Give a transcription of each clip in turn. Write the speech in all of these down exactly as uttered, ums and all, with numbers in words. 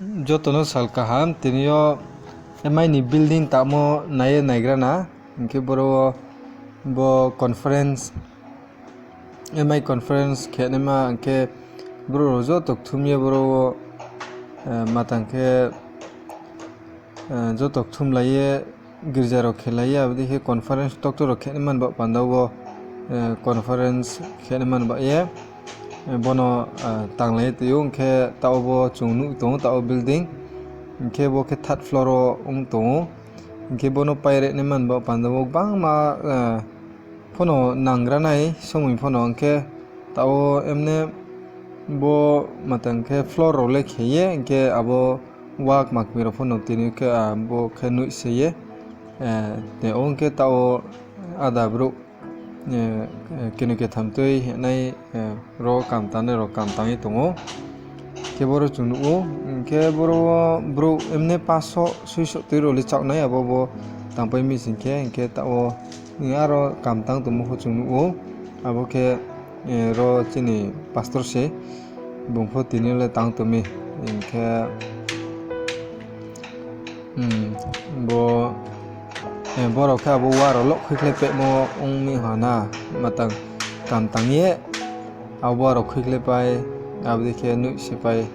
Joto no sal kaham, tini yo M I ni building tangmo nai ye naigra na, hing khe boro wo bo conference, M I conference khenaima hing khe brouh rao joto kthum ye boro wo, matang khe, joto kthumlai ye girza rao khelai ye, abo dei khe conference doctor rao khenaima ni baoh panda wo, conference khenaima ni baoh ye, bono tanglai ye tong ou. Hing khe taoh wo bo chung nuh tong ou, taoh wo building. Hing khe bo khe third floor wo ong tong ou. Hing khe bono pairehnaima ni baoh panda wo gbangma phono nangra nai, somoi phono hing khe taoh wo emne bo matang khe floor rao le khe ye, hing khe abo wa kma kmi rao phono tini khe, bo khe noih se ye, tong ou. Hing khe taoh wo ada brouh, keni ketham tui hinai, ro kam tangnai rao kam tang ye tong ou. Khe boro chung nuh ou, hing khe boro wo brouh emne pasoh soisoh tui rao le chaoh nai, abo bo tangpai mi sing khe, hing khe taoh wo aro kam tang tongmo pho chung nuh ou. Abo khe, ro chini pastor se, bung pho tini le tang tong mi, hing khe, bo, borao khe abo wa rao loh khuikhlai pehmo ong mi ha na, matang kam tang ye, abo wa rao khuikhlai pai, abo dei khe noih se pai.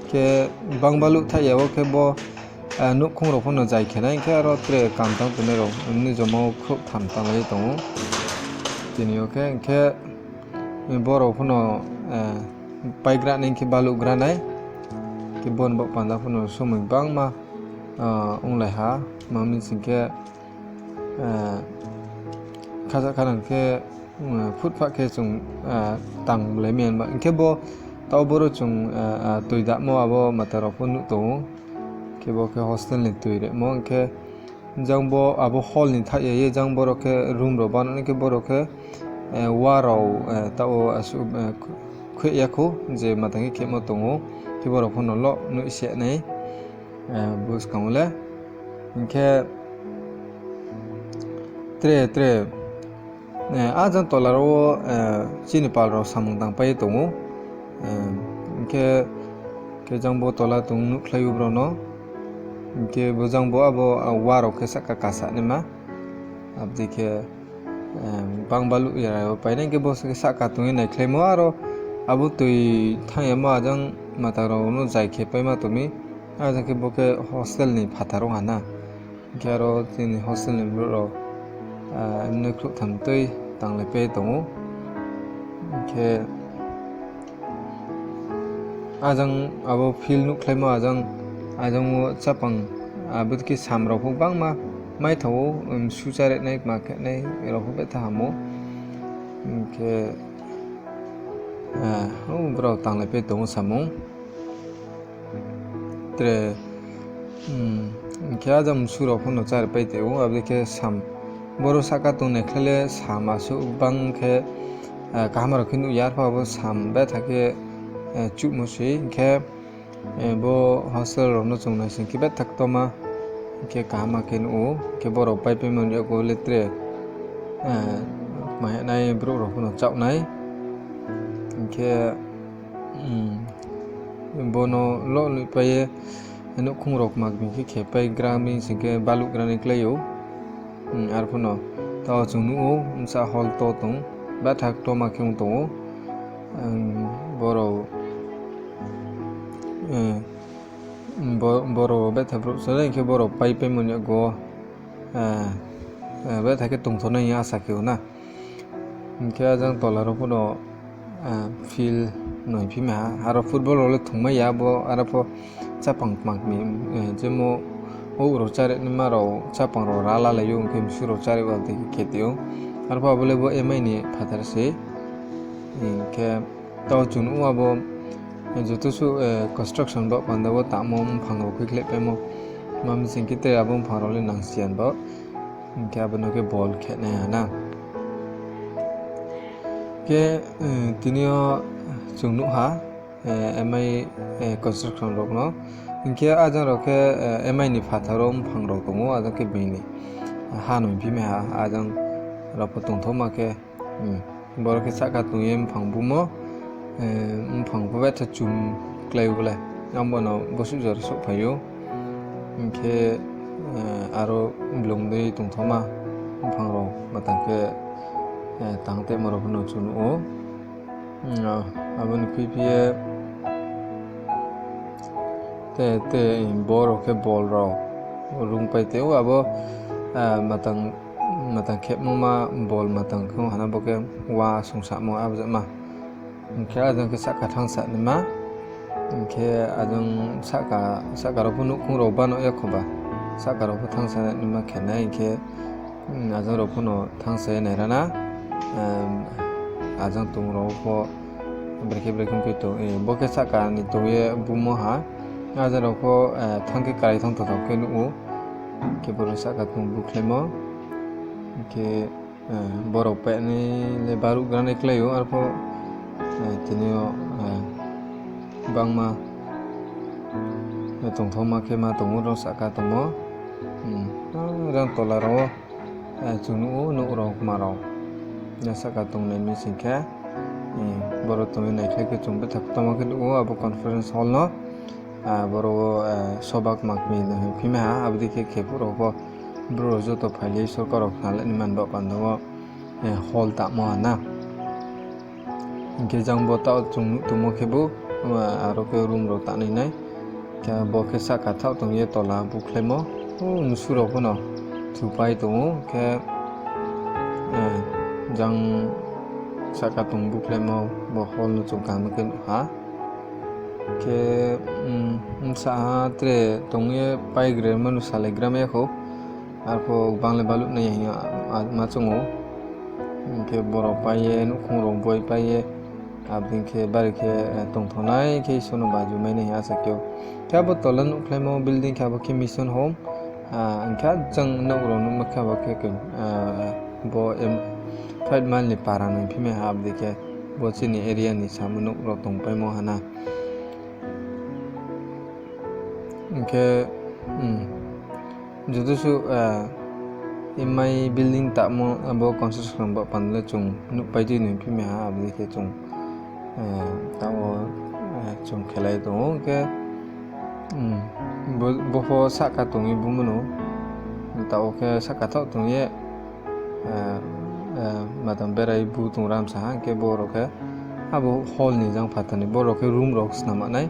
Khe bang baluh thaih ya wo khe bo, nouhkhong rao phono zai khe nai, hing khe aro tre kam tang tongnai rao, emne joma wo khrouh tham tanglai ye tong ou. Tini yo khe, hing khe, borao phono, paigra nai hing khe baluhgra nai. Khe bo ni baoh panda phono somoi gbangma, onglai ha, ma mi sing khe, khaja khanang khe, phutphah khe chung, tangmlai mi anba. Hing khe bo, taoh boro chung, toi damo abo mata rao pho nuh tong ou. Khe bo khe hostel ni toi rehmo, hing khe jang bo abo hall ni thaih ya ye, jang boro khe room rao bano, hing khe boro khe, wa rao, taoh wo, khuih ya khou, je matang khe khemo tong ou, khe boro phono loh noih se nai, buskang wo le. Hing khe, tre, tre, a jang tola rao wo, chini pal rao samung tangpai ye tong ou. Hing khe, khe jang bo tola tong nuhkhlai ou brao no. Hing khe bo jang bo abo, wa rao khe sahka kasanaima. Abo dei khe, bang baluh ya rao painai, hing khe bo khe sahka tong ye naikhlaimo aro abo toi thanng yamo a jang mata rao no zai khe paima tong mi. A jang khe bo khe hostel ni phathar ong ha na. Hing khe aro chini hostel ni brouh rao, emne khrouh tham tui tanglai pai tong ou. Hing khe a jang abo field nuhkhlaimo a jang, a jang wo chápang, abo dei khe sam rao pho gbangma maithao ou, msu chárenai, kma khenai rao pho betha ham ou. Hing khe, brao tanglai pai tong ou samung. Tre, hing khe a jang msu rao phono chári pai tong ou, abo dei khe sam, boro sahka tong naikhlai le sam asuh bang khe, kaham rao khe nuh ya, arphuh abo sam betha khe, chuhmo se, hing khe, bo hostel rao no chung naising khe betha ktoma, hing khe kaham khe nuh ou, hing khe borao paipaimo ni yakgu le tre, kma hinai brouh rao phono chaoh nai, hing khe, bono loh noih pai ye, nouhkhong rao kma kmi khe khe pai gra mi sing khe baluh gra ni klái ou. Arphuh no taoh chung nuh ou, bsa hall to tong, betha ktoma khe ong tong ou. Borao, borao betha brouh chonai hing khe borao paipaimo ni yakgu, betha khe tongthor nai hing asa khe ou na. Hing khe a jang tola rao phono, field no hingphi mai ha. Aro football rao le thungmai ya, bo aro pho chápang kma kmi, jemo ouh rao chárenaima rao chápang rao ra lalai ou, hing khe msu rao cháre ba dei khe khe tong ou. Arphuh abo le bo M I ni phathar se. Hing khe taoh chung nuh ou abo, joto suh, construction baoh panda wo tangmo mphang rao khuikhlai paimo. Ma mi sing khe tre abo mphang rao le nangsiyan bo. Hing khe abo no khe ball khenai ha na. Khe, tini yo chung nuh ha, M I, construction rao no. Hing khe a jang rao khe, M I ni phathar wo mphang rao tong ou, a jang khe being ni ha no hingphi mai ha, a jang rao pho tongthoma khe, boro khe sahka tong ye mphang bumo, mphang pho betha chum klái ou le. ang bo no bosuh jora souhphai ou. Hing khe, aro blung dei tongthaoma mphang rao matang khe, tang temo rao pho no chung nuh ou. Abo ni khuiphi ye, te, te, bo rao khe bol rao rungpai tei ou, abo, matang, matang khemo ma bol matang khe hana bo khe wa sungsamo abo jama. Hing khe ajang khe sahka thanngsa naima. Hing khe ajang sahka, sahka rao pho nouhkhong rao bano yakhoba. Sahka rao pho thanngsa naima khe nai hing khe, ajang rao pho no thanngsa ye naira na. Ajang tong rao pho brekhe brekhe khe tong, bo khe sahka ni tong ye bumo ha. Ajang rao pho, thanng khe karai thanng tongthao khe nuh ou. Khe boro sahka tong bukhlaimo. Hing khe, boro painai le baruh granai klái ou, arpho, tini yo, bangma, tongthaoma khe ma tong ou, rao sahka tongmo. Rang tola rao wo, chung nuh ou, nouh rao kma rao. Sahka tongnai mi sing khe, boro tong ye naikhlai khe chung bethak tongma khe nuh ou, abo conference hall no. Boro wo, soba kma kmi no hing phimai ha, abo dei khe khe phuh rao pho brouh rao joto phai le sorkar rao khna le ni man ba panda wo, hall tangmo ha na. Hing khe jang bo taoh chung nuh tongmo khe bo, aro khe room rao tangnai nai. Khe bo khe sahka thaoh tong ye tola bukhlaimo. O msu rao pho no thupai tong ou khe, jang sahka tong bukhlaimo bo hall no chung kaham khe nuh ha. Khe, bsa ha tre tong ye paigrema no salaigrama ya khou. Arpho bang le baluh nai ya hing ye, ma choung ou. Hing khe boro pai ye, nouhkhong rao boi pai ye, abo dei khe bari khe, tongthaonai khe Isor no baju mai nai hing asa khe ou. Khe abo tola nuhkhlaimo building khe abo khe mission home. Hing khe jang nouh rao nuhma khe abo khe, bo, five mile ni para no phimai ha abo dei khe. Bo chini area ni samo nouh rao tongpaimo ha na. Hing khe, joto suh, imai building tangmo, abo construction ba panda le chung nuhpai dei ni phimai ha, abo dei khe chung, taoh wo, chung khelai tong ou khe, bo pho sahka tong ye bumo no, taoh wo khe sahka thaoh tong ye, matang berai bu tong ramsa ha, hing khe boro khe abo hall ni jang phathar ni boro khe room rao snam nai.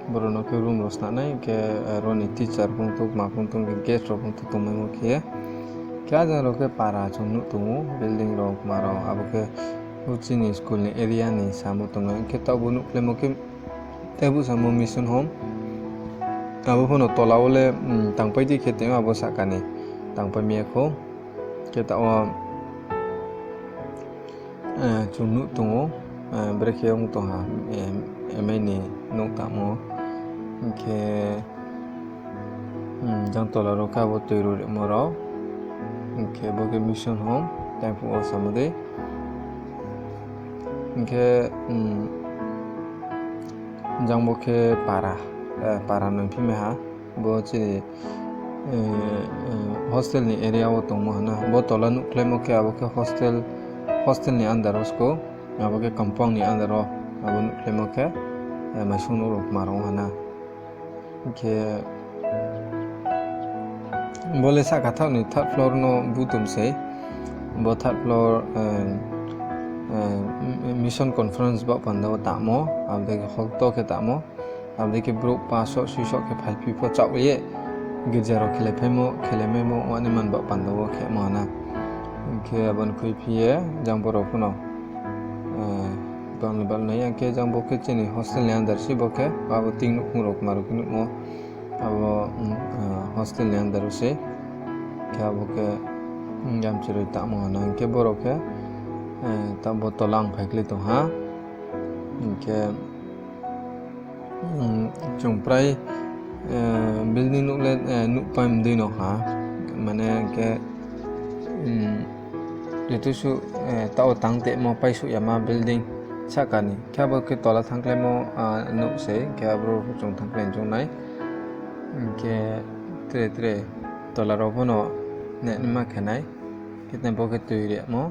Boro no khe room rao snam nai, hing khe, aro ni teacher phung tong, kma phung tong, guest rao phung tong tongmaimo khe ye. Khe ajang rao khe para chung nuh tong ou, building rao, kma rao, abo khe bo chini school ni area ni samo tongnai, hing khe taoh bo nuhkhlaimo khe teibu samo mission home. Abo pho no tola wo le, tangpai di khe tei abo sahka ni tangpai mi ya khou. Khe taoh wo, chung nuh tong ou, brekhe ong tong ha, imai ni nouh tangmo. Hing khe, jang tola rao khe abo toi ro rimo rao. Hing khe bo khe mission home, taiphuh wo samo dei. Hing khe, jang bo khe para, para no phimai ha. Bo chini, hostel ni area wo tongmo ha na. Bo tola nuhkhlaimo khe abo khe hostel, hostel ni under wo sko, abo khe compound ni under wo, abo nuhkhlaimo khe, maisong nouh rao kma rao ha na. Hing khe, bo le sahka thaoh ni third floor no butum sei. Bo third floor, mission conference ba panda wo tangmo, abo dei khe hall to khe tangmo. Abo dei khe brouh pasoh soisoh khe phaiphi pho chaoh ye girja rao khelai phaimo, khelai maimo ong ni man ba panda wo khemo ha na. Hing khe abo ni khuiphi ye jang boro pho no, bang le bang nai ya khe jang bo khe chini hostel ni under se bo khe, abo tin nouhkhong rao kma rao khe nuhmo, abo, hostel ni under wo se. Khe abo khe, yamchiroi tangmo ha na hing khe boro khe, ta bo tola ang phaikhlai tong ha. Hing khe, chung prai, building nuh le, nuhpai mdei no ha. Mane hing khe, joto suh, taoh wo tang temo paisuh yama building sahka ni. Khe abo khe tola thanngkhlaimo, nouh se, khe abro chung thanngkhlai chung nai. Hing khe tre tre tola rao pho no nai naima khe nai. Khe tei bo khe toi rimo.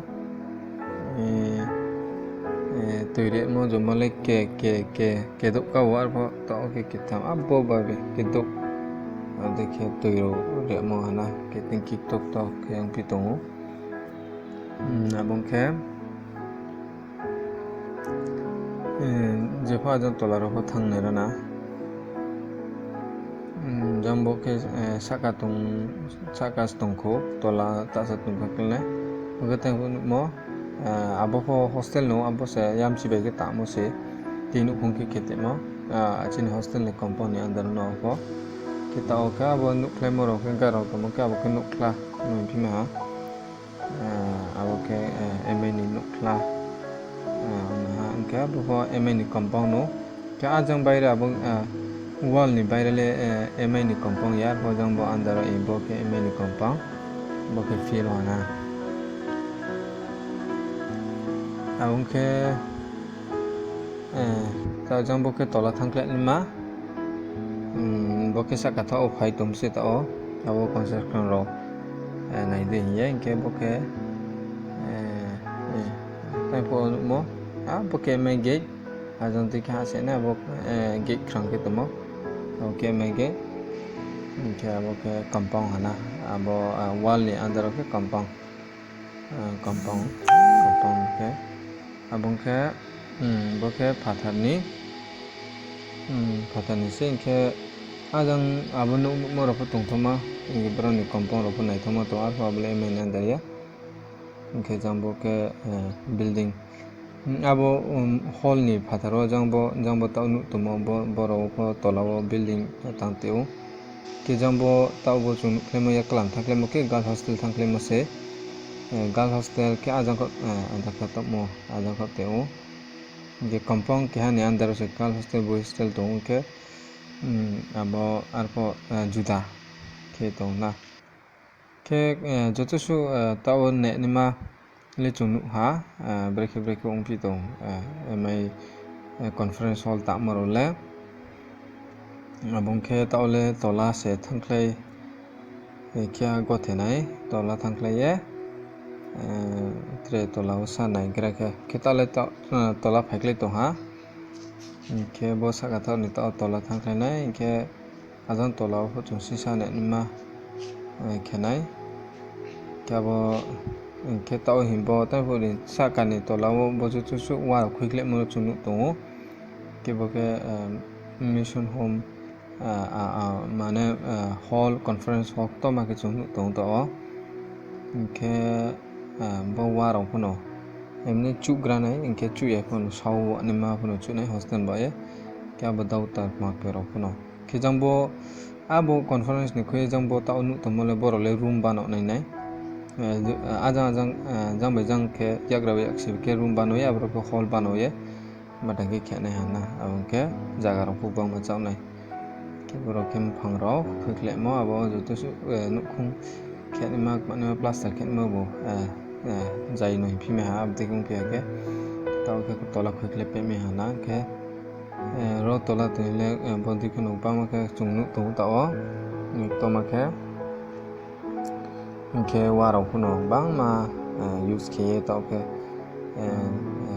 Tui rimo jomo le ke, ke, ke, kedouh ka wo arpho taoh khe ketham abo bai bi kedouh. Abo dei khe tui rao rimo ha na, khe tingki ktokto khe ongphi tong ou. Abo ong khe, jepho ajang tola rao pho thanng nai ra na. Jang bo khe, sahka tong khou, tola tahsa tong kha khe le. Bo khe tei pho nuhmo, abo pho hostel no, abo se yamsi bai khe tangmo se. Tini nouhkhong khe khe tongmo, chini hostel ni compound ni under no pho. Khe taoh khe abo nuhkhlaimo rao khe gari rao tongmo khe abo khe nuhkhla no hingphi ma ha. Abo khe, MI ni nuhkhla. Ong ha, ong khe abo pho MI ni compound no. Khe ajang baire abo, wall ni baire le, MI ni compound ya, arpho jang bo under wo bo khe MI ni compound. Bo khe field ha na. Abo ong khe, taoh jang bo khe tola thanngkhlai naima. Bo khe sahka thaoh wo phai tong se taoh wo. Abo construction rao, nai di hing ye, hing khe bo khe, tei pho nuhmo. Abo khe main gate. Ajang tui khe ha se nai abo, gate khrang khe tongmo. Abo khe main gate. Hing khe abo khe compound ha na. Abo, wall ni under wo khe compound. Compound, compound khe. Abo ong khe, bo khe phathar ni, phathar ni se hing khe ajang abo nouh nuhmo rao pho tongthaoma, hing khe brao ni compound rao pho naithaoma tong, arpho abo le MI ni under ya. Hing khe jang bo khe, building. Abo, hall ni phathar wo jang bo, jang bo taoh nuh tongmo, bo, bo rao pho tola wo building tang tong ou. Khe jang bo taoh bo chung nuhkhlaimo ya klam thanngkhlaimo khe girl hostel thanngkhlaimo se. Girl hostel khe ajang kho, ajang kho tongmo, ajang kho tong ou. Hing khe compound keha ni under wo se girl hostel, boys hostel tong ou khe, abo arpho, juda khe tong na. Khe, joto suh, taoh wo nehnaima le chung nuh ha, brekhe brekhe ongphi tong, MI, conference hall tangmo rao le. Abo ong khe taoh le tola se thanngkhlai, khe gothe nai, tola thanngkhlai ye, tre tola wo sa nai gra khe. Khe taoh le, tola phaikhlai tong ha. Hing khe bo sahka thaoh ni taoh tola thanngkhlai nai, hing khe ajang tola wo pho chung sisa nehnaima, khe nai. Khe abo, hing khe taoh hing bo, tei pho ni sahka ni tola wo bo joto suh wa rao khuikhlaimo rao chung nuh tong ou. Khe bo khe, mission home, mane, hall, conference hall ktorma khe chung nuh tong ou taoh wo. Hing khe, bo wa rao pho no, emni chuhgra nai, hing khe chuh ya pho no, sao naima pho no chuh nai hostel bai ye. Khe abo dautar kma khe rao pho no. Khe jang bo, abo conference ni khui ye jang bo taoh nuh tongmo le brao le room bano nai nai. Ajang ajang, jang bai jang khe yagra bai yaksi khe room bano ye, aboro khe hall bano ye. Matang khe khe nai ha na, abo ong khe zaga rao pho bangma chá nai. Khe brao khe mphang rao khuikhlaimo, abo joto suh, nouhkhong khe naima, kma naima plaster khe naima bo, zai no hingphi mai ha, abo dei khe ongphi ya khe. Taoh khe tola khuikhlai pai mai ha na khe, ro tola tui le, bo dei khe no bangma khe chung nuh tong ou taoh wo. Ktorma khe, hing khe wa rao pho no bangma, use khe ye taoh khe,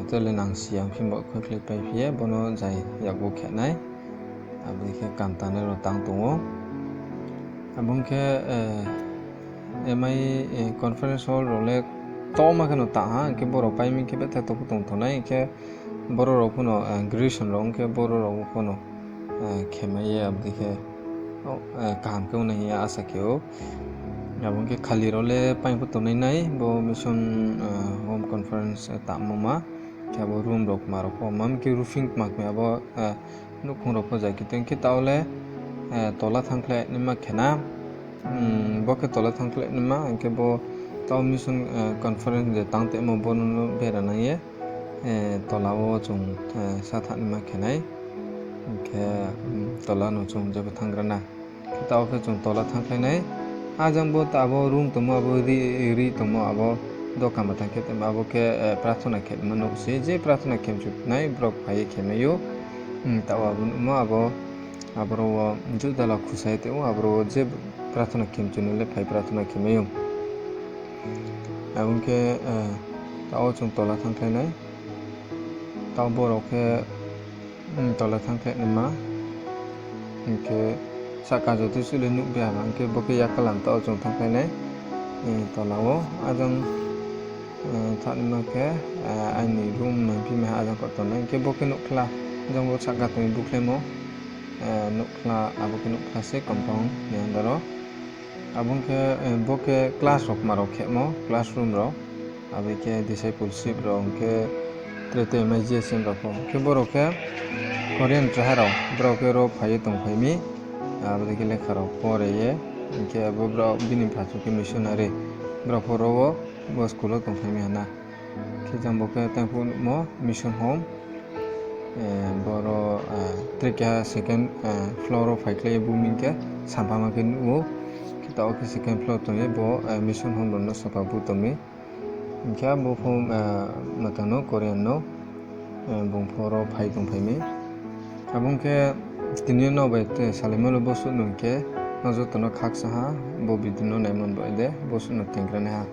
tre le nangsi ya, himba khuikhlai pai phi ye, bo no zai yakgu khe nai. Abo dei khe kam tangnai rao tang tong ou. Abo ong khe, MI, conference hall rao le ktorma khe no tang ha, hing khe brao pai mi khe betha tong pho tongthao nai, hing khe boro rao pho no, graduation rao ong khe boro rao pho no, khemai ye abo dei khe, kaham khe ong nai hing ye asa khe ou. Abo ong khe khali rao le pai pho tongnai nai, bo mission, home conference, tangmo ma. Khe abo room rao kma rao pho, ma mi khe roofing kma khe abo, nouhkhong rao pho zai khe tong khe taoh le, tola thanngkhlai naima khe na. Bo khe tola thanngkhlai naima, hing khe bo taoh mission, conference je tang tongmo bo no bera nai ye, tola wo chung, sa thanng naima khe nai. Hing khe, tola no chung jepho thannggra na. Khe taoh khe chung tola thanngkhlai nai. Ajang bo ta abo room tongmo, abo ri, ri tongmo, abo doka ma thanng khe tongmo, abo khe, prarthona khe ma nouh se, je prarthona khe mchu nai, brao phai ye khe mai ou. Taoh abo nuhmo abo, aboro wo judala khusa ye tong ou, aboro wo je prarthona khe mchu no le phai prarthona khe mai ou. Abo ong khe, taoh wo chung tola thanngkhlai nai. Tao borao khe tola thanngkhlai naima. Hing khe sahka joto suh le nuh bi ha, hing khe bo khe yakalam tao chung thanngkhlai nai. Tola wo ajang thanngnaima khe aini room nangphi mai ha, ajang kho tongnai. Hing khe bo khe nouhkhla, ajang bo sahka tong ye bukhlaimo nouhkhla, abo khe nouhkhla se compound ni under wo. Abo ong khe bo khe class rao kma rao khemo, classroom rao. Abo khe discipleship rao ong khe tre tre mai G S M rao pho. Hing khe brao khe Korean traha rao, brao khe ro phai ye tongphai mi. Abo dei khe lekha rao pore ye, hing khe abo brao bini phachu khe missionary, brao pho ro wo bo school wo tongphai mi ha na. Khe jang bo khe tang phuh nuhmo mission home. Boro tre keha second floor wo phaikhlai ye bu mi khe sampha ma khe nuh ou. Khe taoh khe second floor tong ye bo mission home rao no sapa bu tong mi. Hing khe abo pho matang no Korean no, bung pho ro phai tongphai mi. Abo ong khe tini yo nrao bai salaimo le bosuh no hing khe, nrao joto no khaksa ha, bo video no naimo ni baoh ye de bosuh no tengkra nai ha.